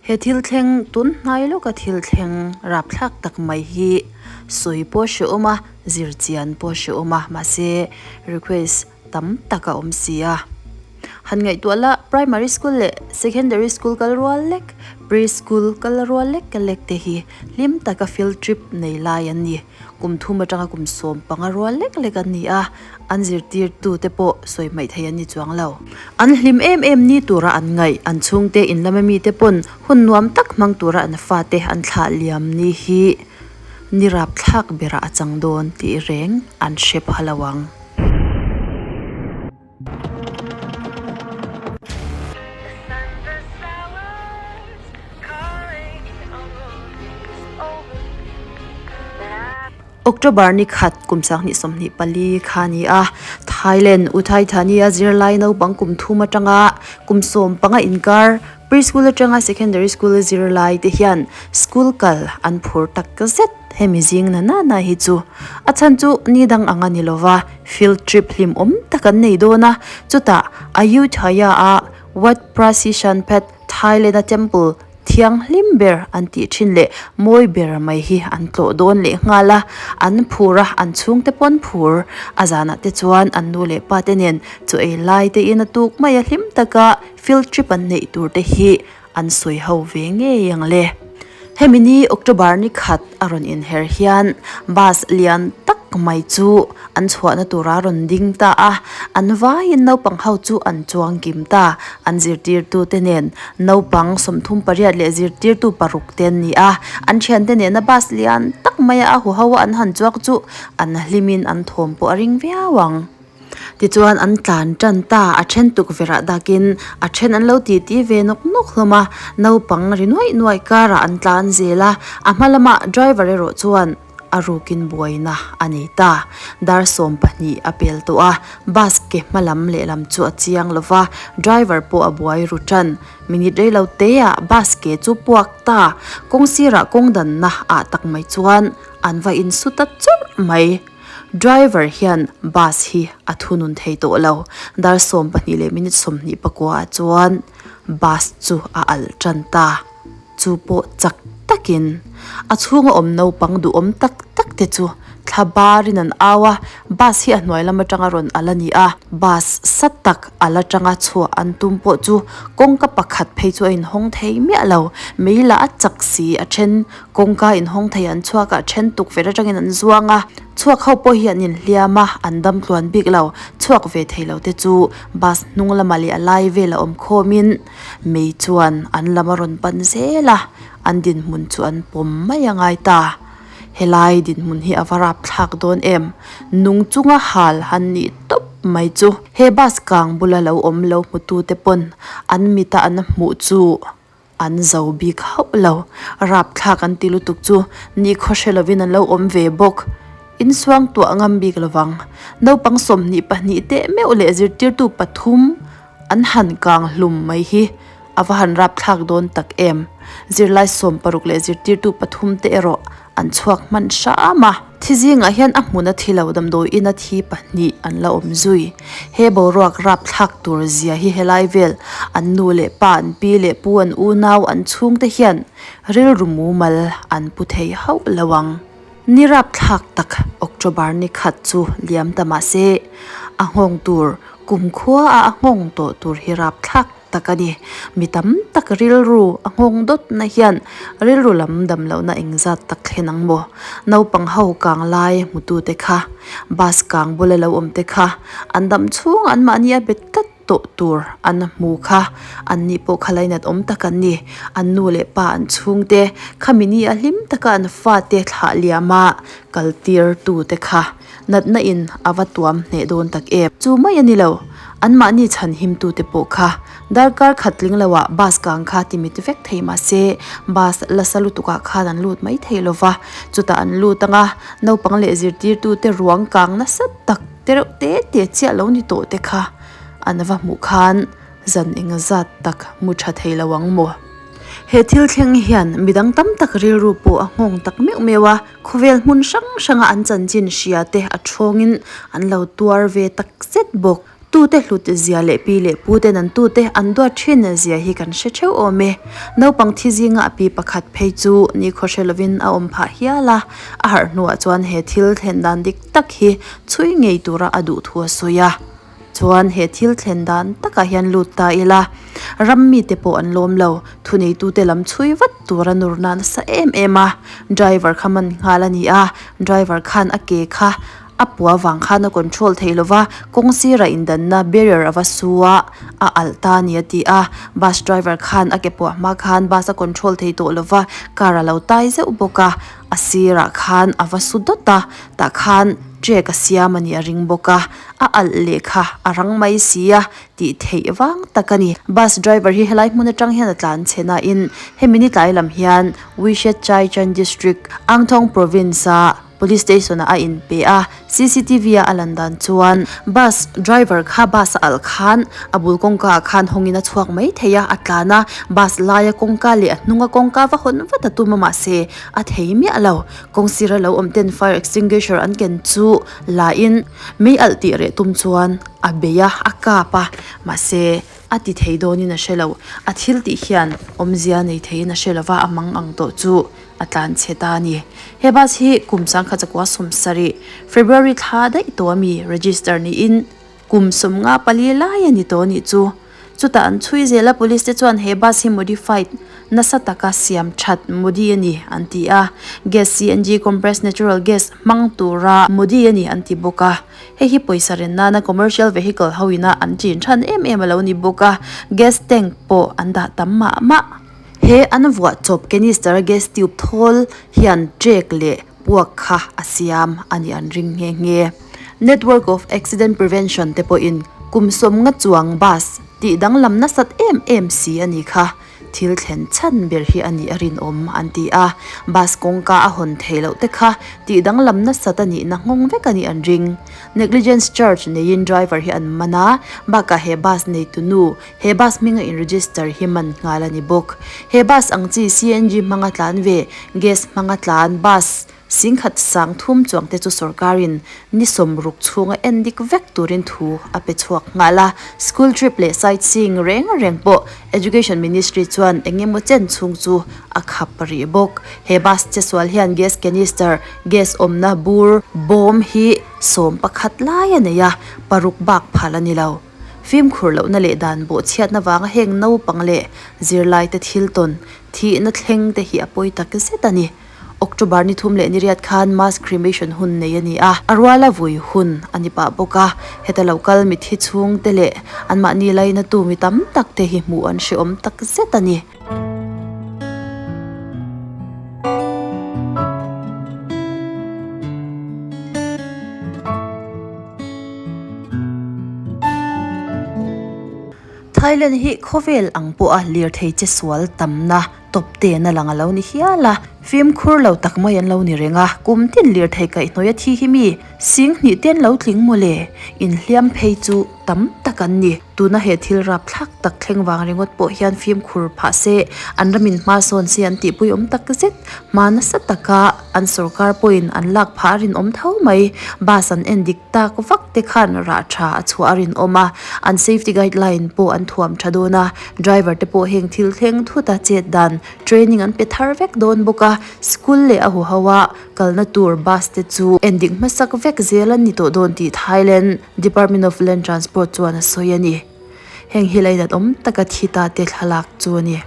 He thil thleng tun hnai lawka thil thleng rapthlak tak mai hi sawi pawh hre awm a, zir chian pawh hre awm a, mahse request tam tak a awm si a. Han ngaihtuah la primary school leh secondary school kal rual lek, pre school kal rual lek lek te hi hlim taka field trip nei lai an ni. Kum thum atanga kum 15 rual lek lek an ni a, an zirtirtu te pawh sawi hmaih thei an ni chuang lo. An hlim em em ni tura an ngaih, an chhungte in lama mite pawn hun nuam tak hmang tura an fate an thlah liam ni hi ni rapthlak berah a chang dawn tih reng an hre pha lo ang. October ni khat kum 2024 kha a ni a, Thailand Uthai Thani-a zirlai naupang kum thum atanga kum 15 inkar preschool atanga secondary school zirlai te hian school kal an phur tak zet. Hemi zing na na na hi chu a chhan chu ni dang ang a ni lova, field trip hlimawm tak an nei dawn a, chutah Ayutthaya a Wat Prasishanpet Thailand a temple thianghlim ber an tih thin leh mawi ber mai hi an tlawh dawn leh nghal a, an phur a, an chhungte pawn phur a zanah te chuan an nu leh pa te nen chaw ei lai te in a tuk mai a hlim taka field trip an neih tur te hi an sawi ho ve ngei ang le. Hemi ni October ni khat a rawn inher hian bus lian tak mai chu an chhuahna tura rawn ding ta a, an vaiin naupang ho chu an chuang kim ta. An zirtirtute nen naupang 38 leh zirtirtu paruk te an ni a, an thiante nena bus lian tak maia a huho a an han chuak chu an hlimin an thawm pawh a ring viau ang. Tichuan an tlan tan ta, a then tukverh ah dakin a then an lo ti ti ve nawk nawk hlawm a, naupang ri nuaih nuaih karah an tlan zel a, a hma lamah driver erawh chuan a rukin buaina a nei ta. Dar 12 a pel tawh a, bus ke hma lam lehlam chu a chiang lo va, driver pawh a buai ru tan. Minute rei lo te ah bus ke chu puak ta, kawng sirah kawng danna ah tak mai chuan an va insu ta churh mai. Driver hian bus hi a thunun thei tawh lo. Dar 12 leh minute 29 ah chuan bus chu a alh tan ta. Chu pawh chak takin a chhunga awm naupang duhawm tak tak te chu thla barin an au a, bus hi a hnuai lam atanga rawn alh a ni a. Bus sa tak alh atanga chhuah an tum pawh chu kawngka pakhat phei chu a inhawng thei miah lo. Mei lah a chak si a then Kawngka inhawng thei an chhuak a, then tukverh atangin an zuang a, chhuak ho pawh hi an inhliam a, an dam tluan bik lo. Chhuak ve thei lo te chu bus hnung lamah leh a lai velah awm khawmin mei chuan an lam a rawn pan zel a, an dinhmun chu an pawm mai a ngai ta. Helai dinhmun hi a va rap thlak dawn em? Nung chunga hal han nih tawp mai chu. He bus kang bula lo awm lo hmutute pawn an mita an hmuh chu. An zo bik hauh lo. Rapthlak an ti lutuk chu nikhaw hre lovin an lo awm ve bawk. Insuang tuah ngam bik lovang. Naupang 22 teh meuh leh zirtirtu pathum an han kang hlum mai hi a va han rapthlak dawn tak em. Zirlai 60 leh zirtirtu pathum te erawh an chhuak hman hram a. Thi zingah hian a hmun a thi lo damdawiin a thi pahnih an la awm zui. He boruak rapthlak tur zia hi helai vel an nu leh pa an pi leh pu an unau an chhungte hian rilru mumal an pu thei hauh lo ang. Ni rapthlak tak October ni khat chu liam ta mahse a nghawng tur kumkhua a a nghawng tawh tur hi rapthlak tak a ni. Mi tam tak rilru a nghawng dawt na hian rilru lam dam lohna engzat tak thlen ang maw? Naupang ho kang lai hmutu te kha, bus kang bula lo awm te kha, an dam chhung an mahni a bet tlat tawh tur an hmu kha, an ni pawh kha lainat awm tak an ni. An nu leh pa an chhungte khami ni a hlim taka an fate thlah liam a kal tir tu te kha. Natna in a va tuam hneh dawn tak em? Chu mai a ni lo, anmahni chhan him tute pawh kha darkar khat tling lo ah bus kang kha ti mit vek thei mahse bus la sa lutuk ah khan an lut mai thei lo va, chutah an lut anga naupang leh zirtirtute ruang kang nasa tak te reuh te te chiah lo ni tawh te kha an va hmuh khan zan engzat tak mu tha thei lo ang maw? He thil thleng hian midang tam tak rilru pawh a nghawng tak meuh meuh a. Khawvel hmun hrang hranga an chanchin hria te a thawngin an lo tuar ve tak zet bawk. Tute hlut zia leh pi leh pu ten an tute an duat thin zia hi kan hre theuh awm e. Naupang thi zinga a pi pakhat phei chu nikhaw hre lovin a awm phah hial a, a harh hnuah chuan he thil thlen dan dik tak hi chhui ngei tura a duh thu a sawi a. Chuan he thil thlen dan takah hian lut ta ila, ram mite pawh an lawm lo, thuneitute lam chhui vat tura nur na nasa em em a. Driver kha man nghal a ni a, driver khan a ke kha A pua vang khan a control thei lova, kawng sirah indanna barrier a va su a, a alh ta a ni a ti a. Bus driver khan a ke puah hma khan bus a control thei tawh lova, car a lo tai zeuh bawk a, a sirah khan a va su dawt a, tah khan trek a siam a nih a ring bawk a, a alh leh kha a rang mai si a tih theih vang tak a ni. Bus driver hi helai hmun atang hian a tlan chhe nain hemi ni tlai lam hian Wishet Chai Chan District, Angthong Province-a Police station ah a inpe a, cctv a a lan dan chuan bus driver kha bus a alh khan a bul kawngka ah khan hawngin a chhuak mai thei a, a tlan a, bus laia kawngka leh a hnunga kawngka va hawn vat a tum a mahse a thei miah lo. Kawng sira lo awm ten fire extinguisher an ken chu la in mei alh tih reh tum chuan a bei a, a kap a mahse a ti thei dawnin a hre lo. A thil tih hian awmzia nei theiin a hre lova a mang ang tawh chu. a tlan chhe ta a ni. He bus hi kum sangkhat zakua sawmsarih, February thla daih tawh a mi register niin kum 54 lai a ni tawh a nih chu. Chutah an chhui zel a police te chuan he bus hi modified nasa taka siam that modi a ni an ti a, gas CNG compressed natural gas hmang tura modi a ni an ti bawk a. Hei hi pawisa ren nana commercial vehicle ho ina an chin than em em a lo ni bawk a, gas tank pawh an dah tam mah mah. He an vuah chawp canister a gas tube thawl hian trek leh puak kha a siam a nih an ring nghe nghe. Network of Accident Prevention te pawhin kum 50 chuang bus tih danglam nasat em em si a ni kha thil thlen chhan ber hi a nih a rinawm an ti a, bus kawngka a hawn theih loh te kha tih danglam nasat a nihna nghawng vek a nih an ring. Negligence charge neiin driver hi an man a, bakah he bus neitu nu He bus hminga in register hi man nghal a ni bawk. He bus ang chi CNG hmanga tlan ve, gas hmanga tlan bus singkhat sang thum chuang te chu sorkarin ni 60 chhunga en dik vek turin thu a pe chhuak nghal a. School trip leh sightseeing reng reng pawh Education Ministry chuan eng emaw chen chhung chu a khap rih bawk. He bus che sual hian gas canister, gas awmna bur, bawm hi 11 lai a nei a, paruk bak phal a ni lo. Fimkhur lohna leh dan bawhchhiatna vanga heng naupang leh zirlaite thil tawn thihna thleng te hi a pawi tak zet a ni. October ni thum leh ni riat khan mass cremation hun nei a ni a, a ruala vui hun a ni pah bawk a. Heta lo kal mithi chhungte leh anmahni lainatu mi tam tak te hi hmuh an hrehawm tak zet a ni. Thailand hi khawvel ang pawha lirthei che sual tamna tawp ten a lang a lo ni hial a, fimkhur lo tak mai an lo ni reng a, kum tin lirthei kaihhnawih a thi hi mi sing hnih te an lo tling mawle, inhliam phei chu tam tak an ni. Tuna he thil rapthlak tak thleng vang ringawt pawh hian fimkhur phah se, an ramin hma sawn se an tihpui awm tak zet. Hma nasa taka an sorkar pawhin an lak phah a rinawm tho mai. Bus an en dik tak vak te khan rah tha a chhuah a rinawm a, an safety guideline pawh an thuam tha dawn a, driver te pawh heng thil thleng thuta chet dan training an pe thar vek dawn bawk a, school leh a huho a kalna tur bus te chu en dik hmasak vek zel an ni tawh dawn tih Thailand Department of Land Transport chuan a sawi a ni. Heng hi lainat awm taka thi ta te thlalak chu a ni.